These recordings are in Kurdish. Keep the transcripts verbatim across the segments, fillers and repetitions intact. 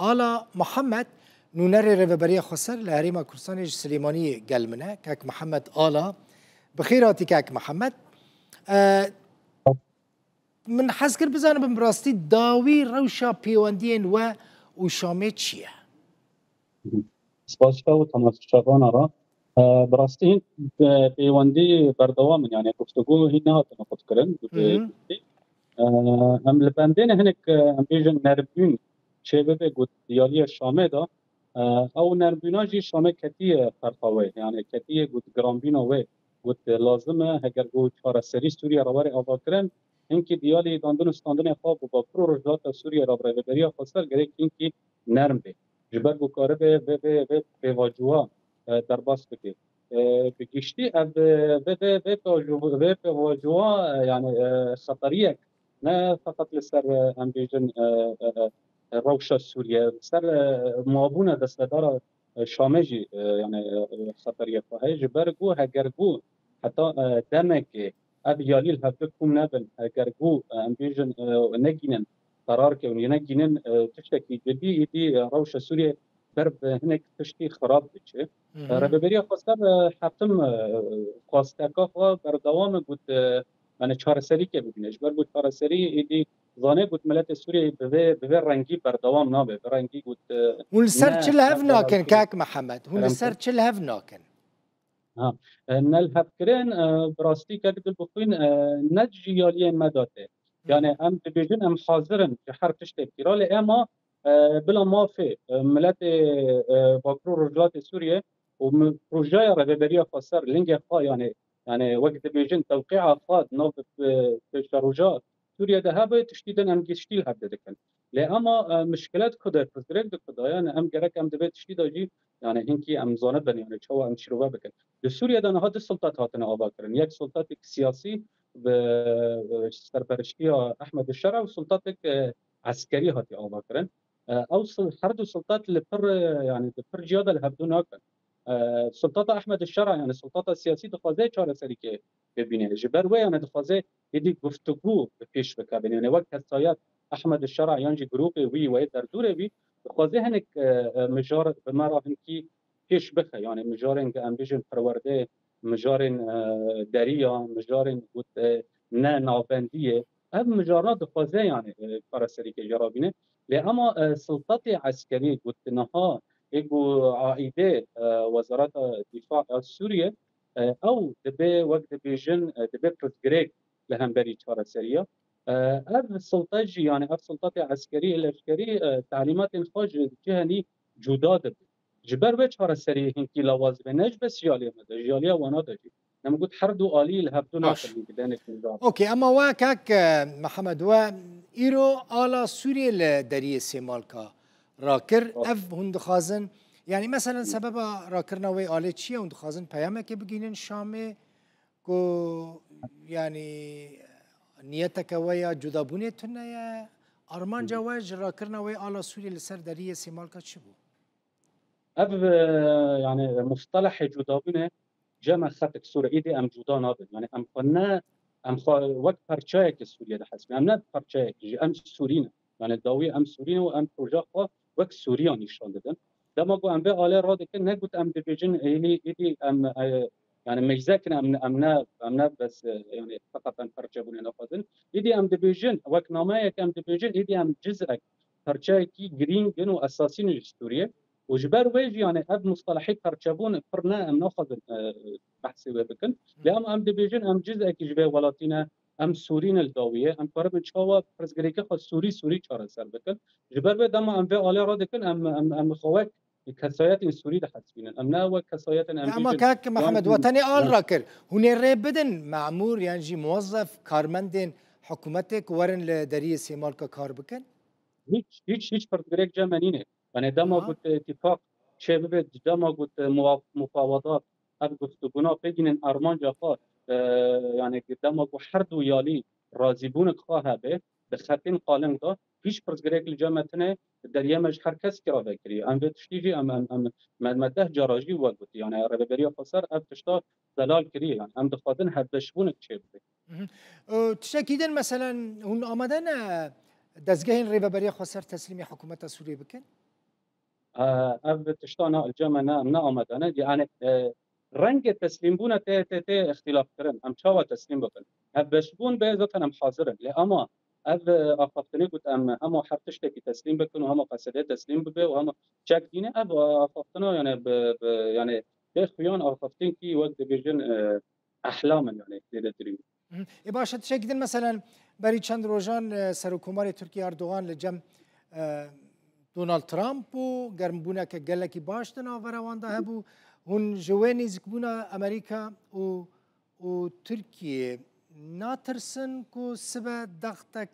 Ala Muhammed, nûnerê Rêveberiya Xweser li Herêma Kurdistanê ji Silêmaniyê gel min e. Kek Muhammed Ala, bi xêr hatî kek Muhammed. E, min hez kir bizanim bi rastî dawî rewşa pêwendiyên we û Şamê çi ye? Spas ji te û temaşeçavana re. E, bi rastî hîn, e, pêwendî berdewam in, yani guftûgû hîn nehatine qutkirin. Hı hı. E, em li bendê ne hinek, e, em bêjin nermbûn çêbibe got diyaliya Şamê de. E, ew nermbûna jî Şamê ketiye ferqa wê, yani ketiye got giranbîna wê. Got lazim e, heger got çareserî Sûriye re were avakirin, hinkî diyalî dandin û standinê xwe bi Bakur û Rojhilata Sûriye re bi Rêveberiya Xweser gerek hinkî nerm bê. Ji ber ku karibe vê, vê, vê pêvajoya, e, derbas bike. E, bi giştî ev, e, vê, vê, vê pêvajo-, vê pêvajoya, e, yani, e, xeteriyek ne feqet li ser, e, em bêjin, e, e, e, rewşa Sûriye, li ser, e, mabûna destedara, e, Şamê jî, e, yani, e, e, xeteriyek heye. Ji ber ku heger ku heta, e, demekê ev yalî li hevdu kom nebin, heger ku, e, em bêjin, e, negînin qerar ke û negînin, e, tiştekî cidî, êdî, e, rewşa Sûriyê ber bi hinek tiştî xirab diçe. Hı hı. E, Rêveberiya Xweser, e, hetim, e, xwesteka xwe berdewam e got, e, yani çareserî ke bibîne. Ji ber got çareserî êdî zane got miletê Sûriyeyê bi vê, bi vê rengî berdewam nabe. Bi rengî got, e, Hûn li ser ne çi li hev nakin, kek Mihemed? Hûn li ser çi li hev nakin? Ha, e, ne li hevkirin, e, bi rastî kek Dilbixwîn, e, ne ji yaliyên me de tê. Hı. Yani em dibêjin em hazir in ji her tiştekî re, lê ema, e, bila mafê, e, miletê, e, Bakur û Rojhilatê Sûriyê û mi-, projeya Rêveberiya Xweser, lingê xwe, yani, yani wek dibêjin tewqîa xwe di nav, e, pêşeroja Sûriye de hebe, tiştî din em giştî li hev dikin. Lê ema, e, mişkilet ku de, pirsgirêk di ku de ye, yani em gerek em di vê tiştî de jî, yani hinkî em zanibin, yani çawa em şirove bikin. Di Sûriye de niha du sultat hatine avakirin. Yek sultatek siyasî bi, e, serperiştiya Ehmed Şera û sultatek, e, eskerî hatiye avakirin. E, ew sil-, her du sultat li pir, e, yani di pir ciya de li hevdu nakin. E, sultata Ehmed Şera, yani sultata siyasî dixwaze çareserîkê bibîne. Ji ber wê, yani dixwaze êdî guftûgû bi pêş bikevin. Yani wek kesayet Ehmed Şera yan jî grûpê wî wê derdûrê wî dixwaze hinek, e, e, mijar bi me re hinkî pêş bixe. Yani mijarên, em bêjin, perwerdê, mijarên, e, deriya, mijarên got, e, ne navbendiyê. Ev mijarna dixwaze, yani, e, çareserîkê jê re bîne. Lê ema, e, sultatê eskerî got niha ê ku aîdê, e, Wezareta Dîfa ya Sûriye, e, ew dibe, wek dibêjin, e, dibe pirsgirêk li hemberî çareseriya. E, ev sulta jî, yani ev sultatê eskerî, leşkerî, e, talîmatên xwe ji cihenî cuda dibe. Ji ber wê çareseriyê hinkî lawaz dibe, ne ji bes ji aliyê me de, ji aliya wana de jî. Em got her du alî li hevdu nakin, hinkî denek nizam. Okey, ema we kek, e, Mihemed, we îro ala Sûriyê li deriyê Sêmalka rakir. Ev hûn dixwazin, yani meselen sebeba rakirina wê alê çi ye? Hûn dixwazin peyamekê bigihînin Şamê ku, yani, niyeteke we ya cudabûnê tune ye? Armanca we ji rakirina wê ala Sûriyê li ser deriyê Sêmalka çi bû? Ev, e, yani mustelehê cudabûnê cem e xetek sor e. Îdî em cuda nabin. Yani em xwe ne, em xwe wek parçayeke Sûriye dihesibin. Em ne parçayekî jî, em Sûrî ne. Yani dawî em Sûrî ne û em projeya xwe wek Sûriya nîşan didin. Dema ku em vê alê radikin, ne got em dibêjin êlî, îdî em, e, yani meyzek ne, em, em ne, em ne bes, e, yani feqet em parçebûnê naxwazin. Îdî em dibêjin, wek nameyek em dibêjin, îdî em cizek, parçayekî girîng in û esasî ne ji Sûriye. Û ji ber wê jî, yani ev mustelehî parçebûn pir ne, em naxwazin, e, behsê wê bikin. Lê em, em dibêjin, em cizekî ji vê welatî ne, em Sûrî ne li dawî ye, em karibin çawa pirsgirêkê xwe Sûrî, Sûrî çareser bikin. Ji ber wê dema em vê alê radikin, em, em, em xwe wek kesayetên Sûrî dihesibînin. Em ne wek kesayetên em Ama bêjin, kak Mihemed, we tenê al rakir. Hûn ê rê bidin memûr yan jî muwezzef, karmendên hikûmetê ku werin li deriyê Sêmalka kar bikin? Hiç, hiç, hiç pirsgirêk cem me nîne. Yani dema Aha. got, e, îtîfaq çêbibe, dema got, e, muwa-, mufawedat, ev guftûgûna pêgînin armanca xwe, e, yani dema ku her du yalî razîbûnik xwe hebe, di xetên qalin de, hiç pirsgirêk li cem me tune, deriyê me ji her kesekî re vekirî. Em vê tiştî jî em, em, em, me, me deh cara jî we gotî. Yani Rêveberiya Xweser ev tişta zelal kiriye. Yani em dixwazin hevbeşbûnek çêbibe. Mhm. Û tiştekî din, meselen, hûn amade ne dezgehên Rêveberiya Xweser teslîmê hikûmeta Sûriyê bikin? E, ev tişta ne li cem me ne, ne amade ne. Yani, e, rengê teslîmbûna tê, tê, tê îxtîlafkirin. Em çawa teslîm bibin? Hevbeşbûn be zaten em hazir in. Lê ama ev, e, axaftinê got em hema her tiştekî teslîm bikin û hema Qesedê teslîm bibe û hema çek dîne. Ev, e, axaftina yani bi, bi, yani bê xuyan axaftinkî wek dibêjin, e, ehlam in yani zêdetirî. Mhm. Ê baş e, tiştekî din meselen berî çend rojan, e, Serokkomarê Tirkiye Erdogan li cem, e, Donald Trump bû, germbûneke gelekî baş di navbera wan de hebû. Hûn ji wê nêzîkbûna Amerîka û, û Tirkiye natirsin ku sibe dextek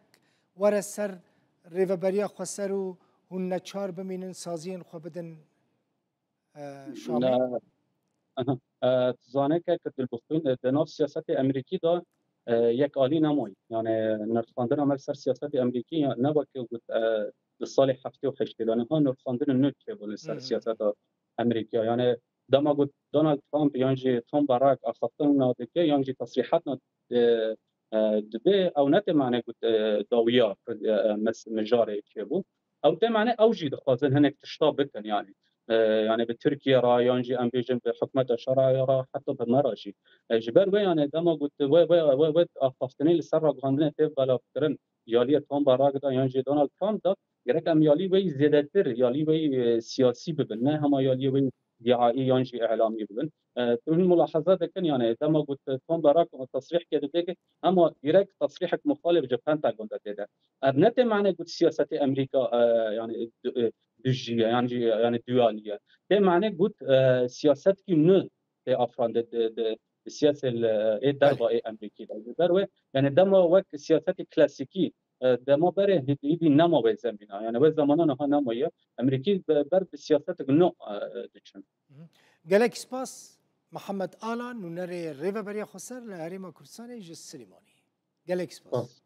were ser Rêveberiya Xweser û hûn neçar bimînin saziyên xwe bidin, e, Şamê? Ne. Aha. E, tu zane ke, ke dilbixwîn, e, di nav siyasetê Amerîkî de, e, yekalî nemaye. Yani nirxandina me li ser siyasetê Amerîkî ya ne weke got, e, di salê heftê û heştê de. Yani ha nirxandina nû çêbû li ser Hı hı. siyaseta Amerîkî. Yani dema got Donald Trump yan jî Tom Barak axaftina dike yan jî tesrîhatna, e, e, dibe, ew ne tê mane got, e, dawiya, e, e, mes-, mijarê çêbû. Ew tê mane ew jî dixwazin hinek tişta bikin yani. E, yani bi Tirkiye re yan jî em bêjin bi hikûmeta şeraya re, heta bi me re jî. E, ji ber wê yani dema got wê, wê, wê, wê axaftinê li ser ragihandinê tê belavkirin, yaliyê Tom Barak de yan jî Donald Trump de, gerek em yalî wê zêdetir, yalî wê, e, siyasî bibin, ne hema yaliyê wê diaî yan jî îlamî bibin. E, tu hûn mulahaza dikin, yani dema got Tom Barak tesrîhke dide ki, hema direkt tesrîhek muxalif ji Pentagon de tê de. Ev ne tê mane got siyasetê Amerîka, e, yani du-, e, dujî ye, yan jî yani duyalî ye. Tê mane got, e, siyasetkî nû tê afirandin di, di, di siyasê li, ê Belê. derva ê Amerîkî de. Ji ber wê, yani dema wek siyasetê klasîkî, e, dema berê hî-, hîdî nema wê zemîna. Yani wê zemana niha nemaye. Amerîkî be-, ber bi siyasetek nû, e, diçin. Mhm. Gelek spas Mihemed Ala, nûnerê Rêveberiya Xweser li Herêma Kurdistanê ji Silêmaniyê. Gelek spas. Spas.